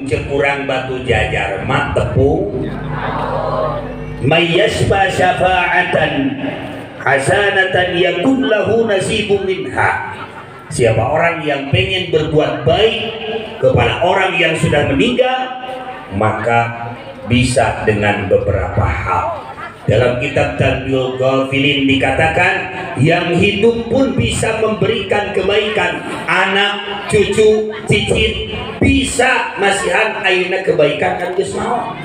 Cek urang Batu Jajar mah tepung mayyashfa syafa'atan hasanatan yakun lahu nasibun minha. Siapa orang yang pengen berbuat baik kepada orang yang sudah meninggal, maka bisa dengan beberapa hal. Dalam kitab Tanbihul Ghafilin dikatakan, yang hidup pun bisa memberikan kebaikan, anak, cucu, cicit bisa masihan ayeuna kebaikan kan geus maot.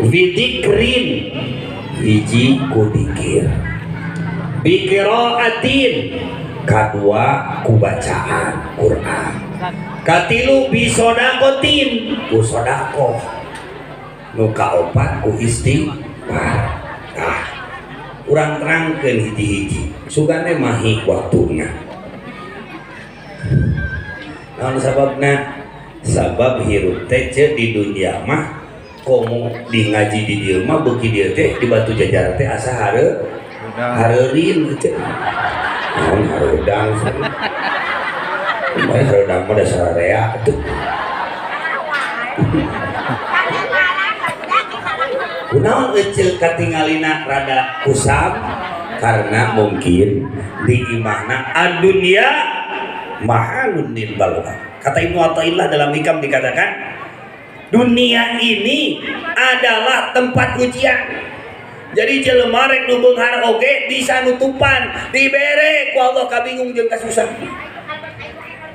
Bidzikrin, hiji ku dikir, biqiraatin, kadua ku bacaan Quran, katilu bisodakotin, ku sodakoh, nu kaopat ku istighfar. Tah, urang terangkeun hiji-hiji, sugane mahi waktuna. Naon sababna? Sabab hirup teh di dunia mah komo di ngaji di dieu mah, beuki dieu teh di Batu Jajar teh asa hareureun teh. Naon hareudang? Kumaha hareudang mah, dasar area atuh. Kunaon eceu katingalina rada kusam? Karena mungkin di imahna adunia mahalun lil balwa. Kata Ibnu Athaillah dalam Hikam dikatakan, dunia ini adalah tempat ujian. Jadi jelema rek nu beunghar oge bisa nutupan, dibere ku Allah kabingung jeung kasusah.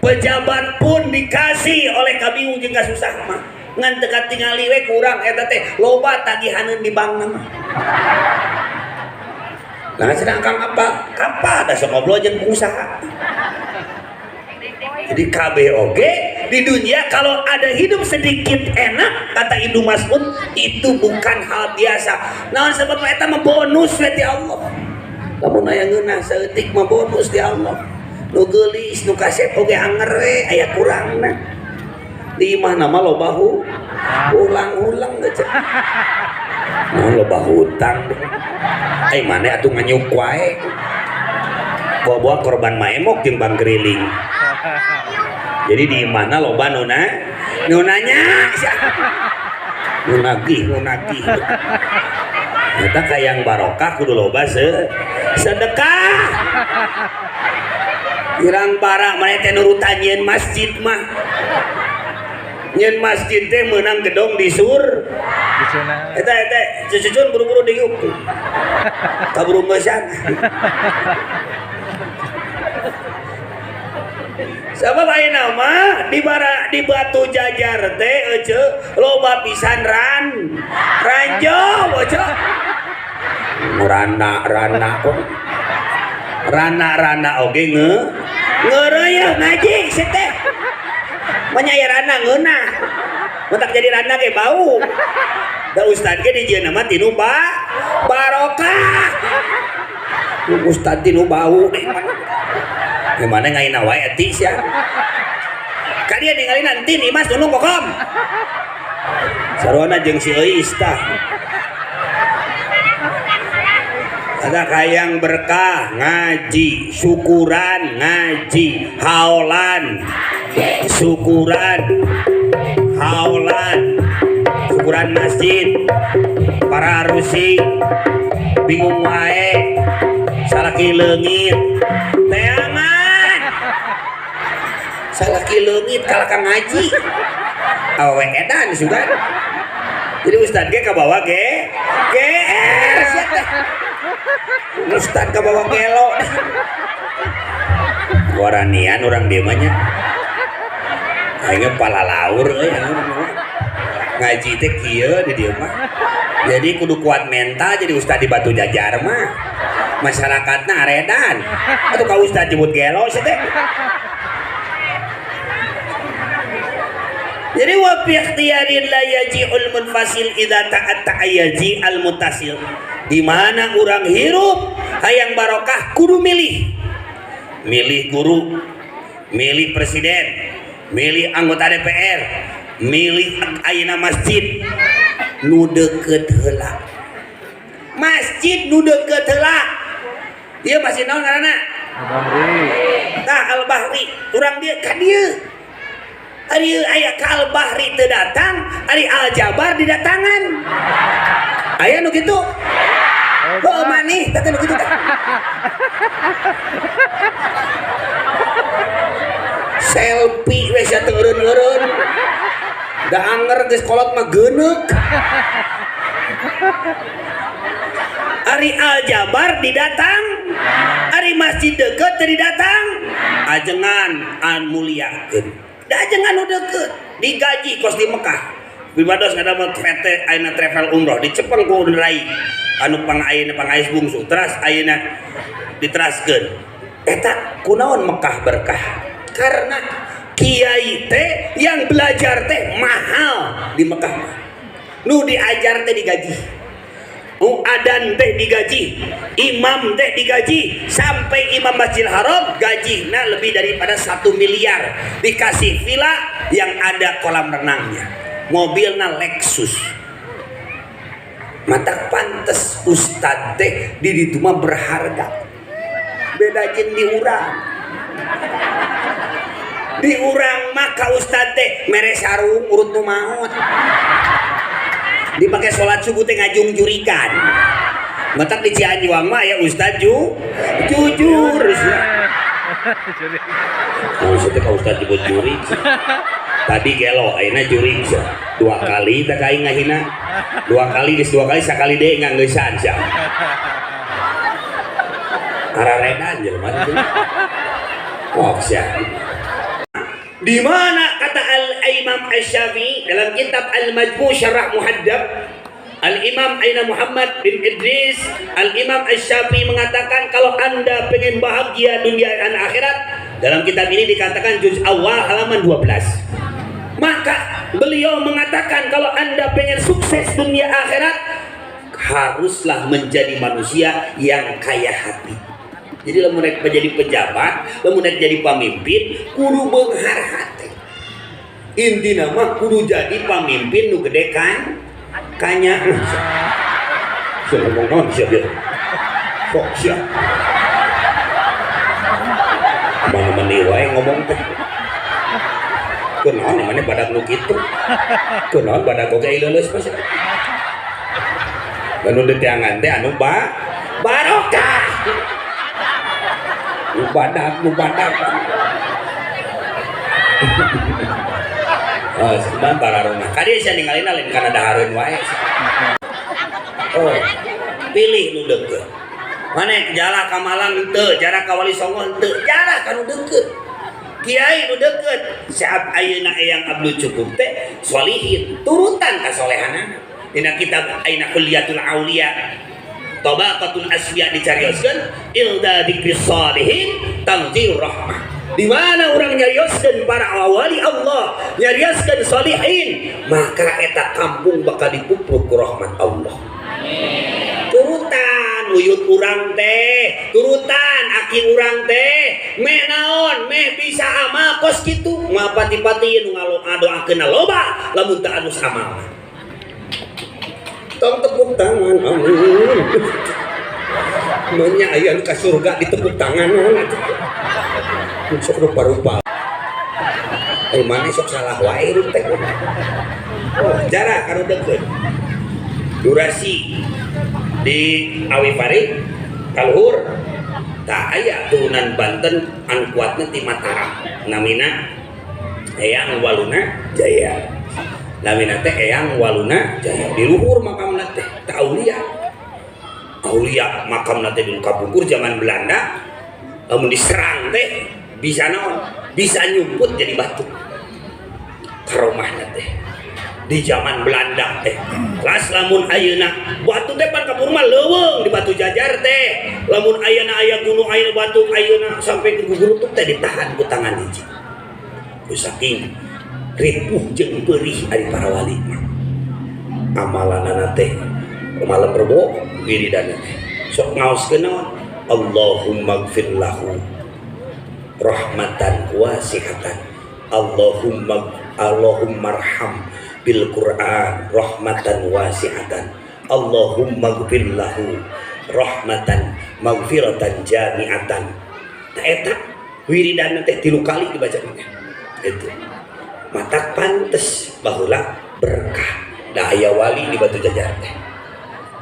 Pejabat pun dikasih oleh kabingung jeung kasusah mah. Ngan teu katingali we kurang eta teh loba tagihaneun di bank mah. Nah, sedang kang apa? Apa ada sok ngobrol jeung pengusaha. Jadi KB oge di dunia kalau ada hidup sedikit enak, kata Ibnu Mas'ud, itu bukan hal biasa. Naon sebab? Eta mah bonus we ti Allah. Lamun aya ngeunah saeutik mah bonus di Allah. Nu geulis, nu kasep oge anger we aya kurangna. Di imah nama loba ulang-ulang geus. Nah, loba hutang. Ai maneh atuh nganyuk wae. Bawa-bawa korban maemok jeung bangkeriling. Jadi di mana loba nu nanya, nu nagih, nu nagih. Eta kayang barokah kudu loba sedekah. Irang bara maneh teh nurutan nyieun masjid mah. Nyieun masjid teh meunang gedong di sur. Eta eta cucucun buru-buru diuk. Kaburu ngeusan. Sabab ayeuna mah di bara di Batu Jajar teh ece loba pisan ranjo ece. Rana rana kok. Rana rana oge ngeureuyeun ngaji si teh. Manya aya rana ngeunah. Mun tak jadi rana ge bau. Da ustad ge dijieunna mah tinu barokah. Ustad tinu bau deh. Gimana ngaina wae eti sia. Ka dia ningali nanti nih Mas nunung kokom. Sarwana jeung si Euis tah. Ada kayang berkah ngaji, syukuran ngaji, haolan, syukuran, haolan, syukuran masjid, para rusing, bingung wae, salaki leungit, teangan, salaki leungit kalah ka ngaji, awewe edan sugan. Jadi ustad ge kabawa ge, GR sia teh. Ustad kabawa gelo. Waranian urang dieu mah nya. Aing pala laur euy ngaji teh kieu di dieu mah. Jadi kudu kuat mental jadi ustad di Batu Jajar mah. Masyarakatna aredan. Atuh ka ustad jebut gelo sia teh. Jadi wa fi ikhtiyarin la yaji'ul munfasil idza ta'atta yaji al mutasil. Di mana urang hirup hayang barokah kudu milih. Milih guru, milih presiden, milih anggota DPR, milih ayeuna masjid nu deukeut heula. Masjid nu deukeut heula. Ieu masjid naon ngaranna? Al-Bahri. Tah Al-Bahri, urang dieu ka dieu. Ari aya ka Al Bahri teu datang, ari Al Jabar didatangan. Aya nu kitu? Heuh maneh teh nu kitu teh. Selfie we sia teu eureun-eureun. Da anger geus kolot mah geuneuk. Ari Al Jabar didatang, ari masjid deukeut teu didatang, ajengan an muliakeun. Da ajengan nu deukeut digaji kos di Mekah. Bibados ngadamel PT ayeuna travel umroh dicepeng ku rai anu pang ayeuna pangais bungsu teras ayeuna diteraskeun. Eta kunaon Mekah berkah? Karena kiai teh yang belajar teh mahal di Mekah mah. Nu diajar teh digaji. Nu adan teh digaji, imam teh digaji, sampai imam Masjidil Haram gajina lebih daripada 1 miliar. Dikasih villa yang ada kolam renangnya, mobilna Lexus. Mata pantes ustad teh di ditu mah berharga. Beda jeung di urang. Di urang mah ka ustad teh mere sarung urut nu maot. Dipakai sholat subuh teh ngajung jurikan. Matak di Cianjuang mah ya ustad jujur. Nah, ustad ka ustad disebut jurig. Tadi gelo ayeuna jurig dua kali teh ka aing ngahina. Dua kali geus dua kali sakali deui nganggeusan sia. Araredan jelema teh. Oh sia. Di mana kata Al-Imam Asy-Syafi'i dalam kitab Al-Majmu' Syarah Muhaddab, Al-Imam Aina Muhammad bin Idris, Al-Imam Asy-Syafi'i mengatakan kalau Anda pengen bahagia dunia dan akhirat, dalam kitab ini dikatakan juz awal halaman 12. Maka beliau mengatakan kalau Anda pengen sukses dunia akhirat, haruslah menjadi manusia yang kaya hati. Jadi lamun rek menjadi pejabat, lamun rek jadi pamimpin, kudu beunghar hati. Intina mah kudu jadi pamimpin nu gede kan kanya. Sia ngomong naon sia bieu? Sok sia. Mana meni wae ngomong teh. Kunaon maneh badak nu kitu? Kunaon badak oge leuleus mah sia. Anu diteangan teh anu barokah. Nu badak, nu badak. Oh, sebenarnya bararungah. Kadi sia ningalina lain kana dahareun wae. Oh, pilih nu deukeut. Maneh jarak ka Malang henteu, jarak ka Wali Songo henteu, jarak ka nu deukeut. Kiai nu deukeut, saat ayeuna Eyang Abdul Cukup teh solihin, turutan ka solehanana. Dina kitab Aina Kulliyatul Auliya Tabaqatul Asfiya dicarioskeun ilda dzikris salihin tanzir rahmah. Di mana orang nyarioskeun para wali Allah, nyarioskeun salihin, maka eta kampung bakal dipupluk ku rahmat Allah. Amin. Turutan uyut urang teh, turutan aki urang teh, meh naon, meh bisa amal kos kitu, ngapati-pati nu ngadoakeun loba lamun teu anus amal. Tong tepuk tangan, amin. Menya aya nu ka surga ditepuk tangan. Sok rupa-rupa. Maneh sok salah wae teh. Oh, jarak kanu deukeut. Durasi di Awi Pari kaluhur tak aya turunan Banten anu kuatna ti Mataram. Namina Eyang Waluna Jaya. Namina teh Eyang Waluna Jaya. Di luhur makamna teh teh aulia. Aulia makamna teh di kapungkur zaman Belanda lamun diserang teh bisa naon? Bisa nyumput jadi batu. Karomahna teh di zaman Belanda teh. Kelas lamun ayeuna batu teh pan kapur mah leuweung di batu jajar teh. Lamun ayeuna aya gunung ayeuna batu ayeuna sampai ke gugurutuk teh ditahan ku tangan hiji. Ku saking ripuh jeung peurih ari para wali mah. Amalanana teh malam rebo wiridana teh. Sok ngaoskeun naon? Allahumma gfir lahu rahmatan wasihatan. Allahumma arham bil Quran rahmatan wasi'atan. Allahumma gfir lahu rahmatan maghfiratan jami'atan. Tah eta wiridan teh 3 kali dibaca teh. Itu. Matak pantes baheula berkah. Da aya wali di Batu Jajar teh.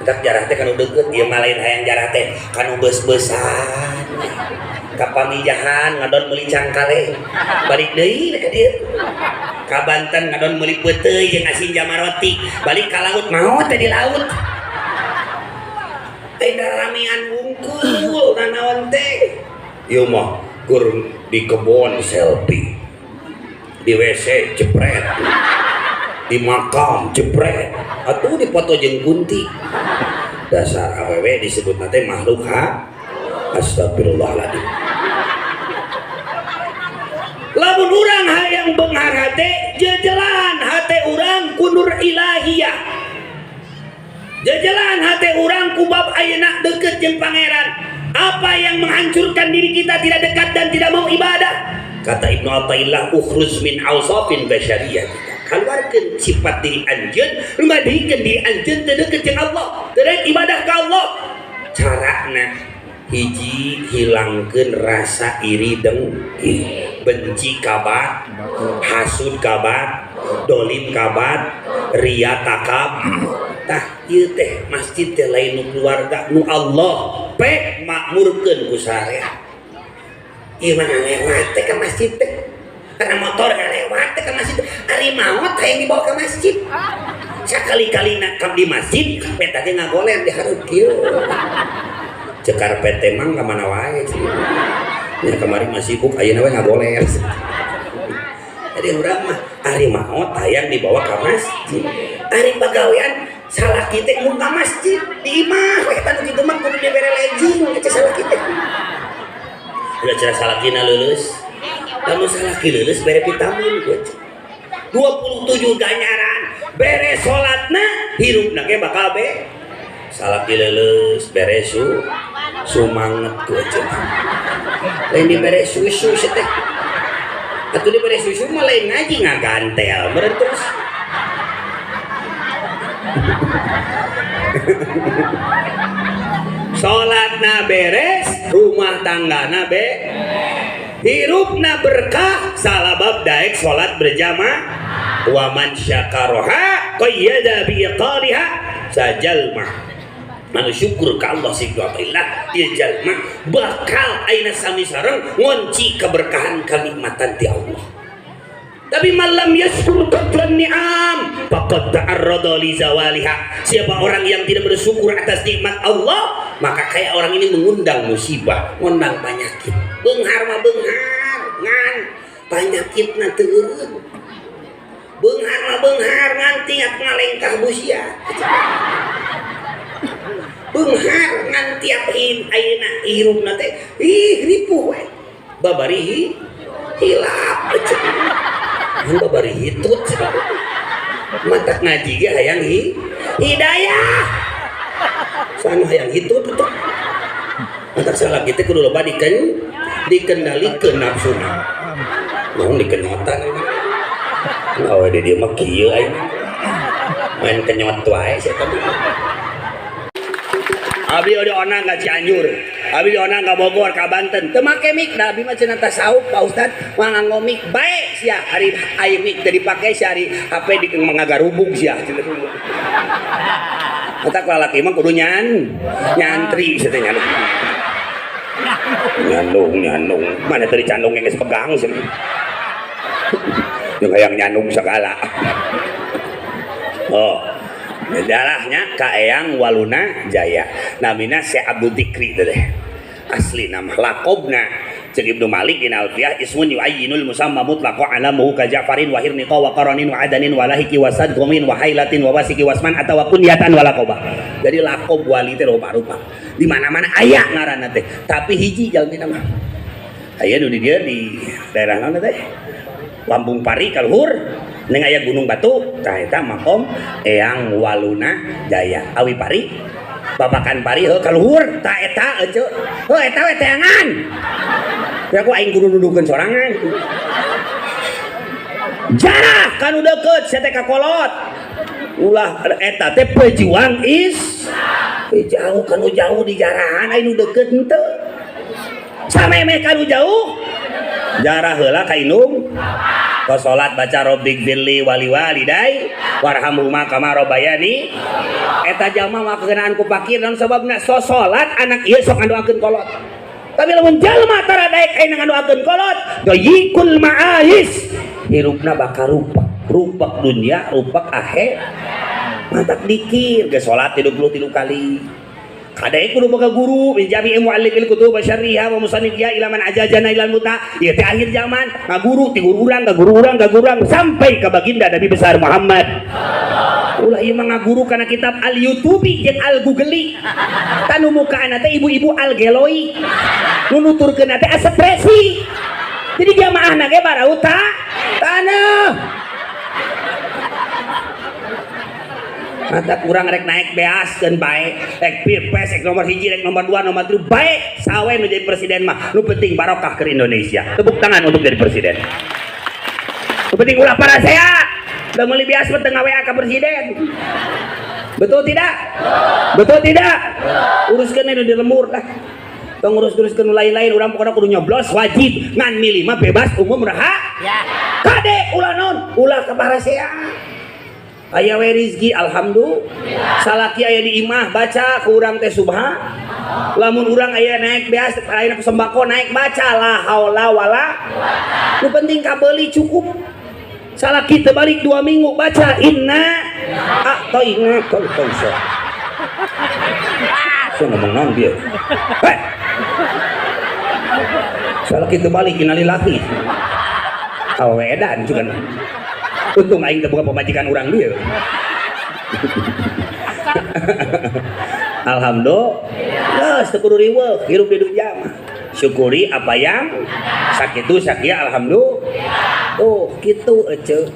Matak jarah teh kanu deukeut ieu mah lain hayang jarah teh kanu beus-beusan. Ka Pamijahan ngadon meuli cangkale. Balik deui ka dieu. Ka Banten ngadon meuli peuteuy jeung asin jamaroti. Balik ka laut maot teh di laut. Teh ramean wungkul nanaon teh. Ieu mah keur di kebon selfie. Di WC jepret. Di makam jepret. Atuh dipoto jeung kunti. Dasar awewe disebutna teh makhluk ha. Astagfirullahaladzim. Lamun urang hayang beunghar hate, jejelan hate urang ku nur ilahiyah. Jejelan hate urang ku bab ayeuna deukeut jeung pangeran. Apa yang menghancurkan diri kita tidak dekat dan tidak mau ibadah? Kata Ibnu Athaillah, ukhruj min awsafin basyariyah. Keluarkan sifat diri anjeun, rumadikeun diri anjeun teu deukeut jeung Allah, teu ibadah ka Allah. Carana hiji, hilangkeun rasa iri dengki, benci kabat, hasud kabat, dolim kabat, ria takab. Tah ieu teh masjid teh lain nu keluarga, nu Allah pek makmurkeun ku sarea. Ieu mah ngalewat teh ka masjid teh. Karena motor ngalewat teh ka masjid. Ari maot hayang dibawa ke masjid. Sakali-kalina ka di masjid, peta teh ngagoler di hareup kieu. Cek karpet teh mang ka mana wae sih. Nya kamari mah sibuk ayeuna we ngagoler. Jadi urang mah ari maot hayang dibawa ka masjid. Ari pagawean salaki teh mun ka masjid di imah we eta nu kitu mah kudu dibere legging cek salaki teh. Udah cara salakina leuleus. Lamun salaki leuleus bere vitamin ku. 27 ganjaran bere salatna hirupna ge bakal be. Salaki leuleus bere su sumanget ku cenah. Lain dibere susu sih teh. Atuh dibere susu mah lain ngaji ngagantel meureun terus. Salatna beres, rumah tanggana be, hirupna berkah salabab daek salat berjamaah. Wa man syakaroha qayyada bi iqaliha sajalma. Manu syukur ka Allah subhanahu ieu jalma bakal ayeuna sami sareng ngonci keberkahan kenikmatan ti Allah. Tapi malam yashkur qadran ni'am faqad ta'arrada li zawaliha. Siapa orang yang tidak bersyukur atas nikmat Allah, maka kayak orang ini mengundang musibah, ngundang penyakit. Beunghar mah beunghar, ngan penyakitna teu eureun. Beunghar mah beunghar ngan tiap ngalengkah busia. Beunghar ngan tiap ayeuna hirupna teh ih ripuh we. Babari hilap cenah. Babari hitut cenah. Matak ngaji ge hayang hidayah. Sanu hayang hitut tuh. Matak salah kitu kudu loba dikendalikeun nafsuna. Naon dikenyotan ini. Oh, di dia mah kieu aing. Main kenyot wae sia tadi. Abi di onang ka Cianjur, abi di onang ka Bogor, ka Banten. Teu make mic da abi mah cenah tasawuf Pak Ustad, mah nganggo mic bae sia. Ari aya mic teu dipake sia, ari HP di ngagarubug sia. Matak lalaki mah kudu nyantri sia teh nyandung. Nyandung, nyandung. Mana teu dicandung geus pegang sia. Jeung hayang nyandung segala. Oh. Darahnya ka Eyang Waluna Jaya. Namina Syekh Abdul Dzikri teh. Asli nama lakobna Cek Ibnu Malik in Alfiyah ismun yu'ayyinul musamma mutlaqa alamuhu ka Ja'farin wa Hirniqa wa Qaranin wa Adanin wa Lahiki wa Sadghumin wa Hailatin wa Wasiki wasman atawa kunyatan wa laqaba. Jadi lakob wali teh rupa-rupa. Di mana-mana aya ngaranna teh, tapi hiji jalmina mah. Aya nu di dieu di daerah naon teh? Lambung Pari kaluhur ning aya Gunung Batu, tah eta makom Eyang Waluna Jaya. Awi Pari babakan pari heuh kaluhur tah eta ece. Heuh eta we teangan. Ya ku aing kudu dudukeun sorangan. Jarah kanu deukeut sia teh ka kolot. Ulah eta teh pejuang is jauh kanu jauh di jarahan aing nu deukeut henteu. Samemeh kanu jauh jarah heula ka indung. Tos salat baca Rabbighfirli wali walidai warhamhuma kama rabbayani. Eta jalma mah keunaan ku fakir naon sababna so salat anak ieu sok ngadoakeun kolot. Tapi lamun jalma tara daek ayeuna ngadoakeun kolot, doyikul ma'ais. Hirupna bakal rupak, rupak dunia, rupak akhir. Mantak dikir geus salat 33 kali. Kade kudu boga guru min jami'i muallimil kutub syarriha wa musannifiha ila man ajajana ilal muta. Ieu teh akhir zaman ngaguru ti guru urang ka guru urang ka guru urang sampai ka baginda Nabi besar Muhammad. Ulah ieu mah ngaguru kana kitab al YouTube jeung al Google. Tanu mukaana teh ibu-ibu al geloi. Nu nuturkeun teh aspresi. Jadi jamaahna ge barauta taneuh. Mata kurang rek naik beas keun bae, rek pilpres rek nomor 1 rek nomor 2 nomor 3 bae, sawe nu jadi presiden mah nu penting barokah ke Indonesia. Tepuk tangan untuk jadi presiden. Nu penting ulah parasea. Da meuli beas mah teu ngawa ka presiden. Betul tidak? Betul tidak? Uruskeun nu di lembur lah. Tong urus-uruskeun nu lain-lain urang pokona kudu nyoblos wajib ngan milih mah bebas umum raha. Ya. Kade ulah naon? Ulah ka parasea. Aya we rizki alhamdulillah. Salaki aya di imah baca ku urang teh subha. Lamun urang aya naik beas aya sembako naik baca la haula wala. Nu penting kabeuli cukup. Salaki teu balik 2 minggu baca inna a'toina kal kautsar. Saya ngomong naon bieu? Hei. Salaki teu balik innalillahi. Awewe edan juga. Untung aing teh boga pamajikan urang dieu. Alhamdulillah, geus teu kudu riweuh hirup di dunia mah. Syukuri apa yang sakitu sakieu alhamdulillah. Tuh kitu eceu.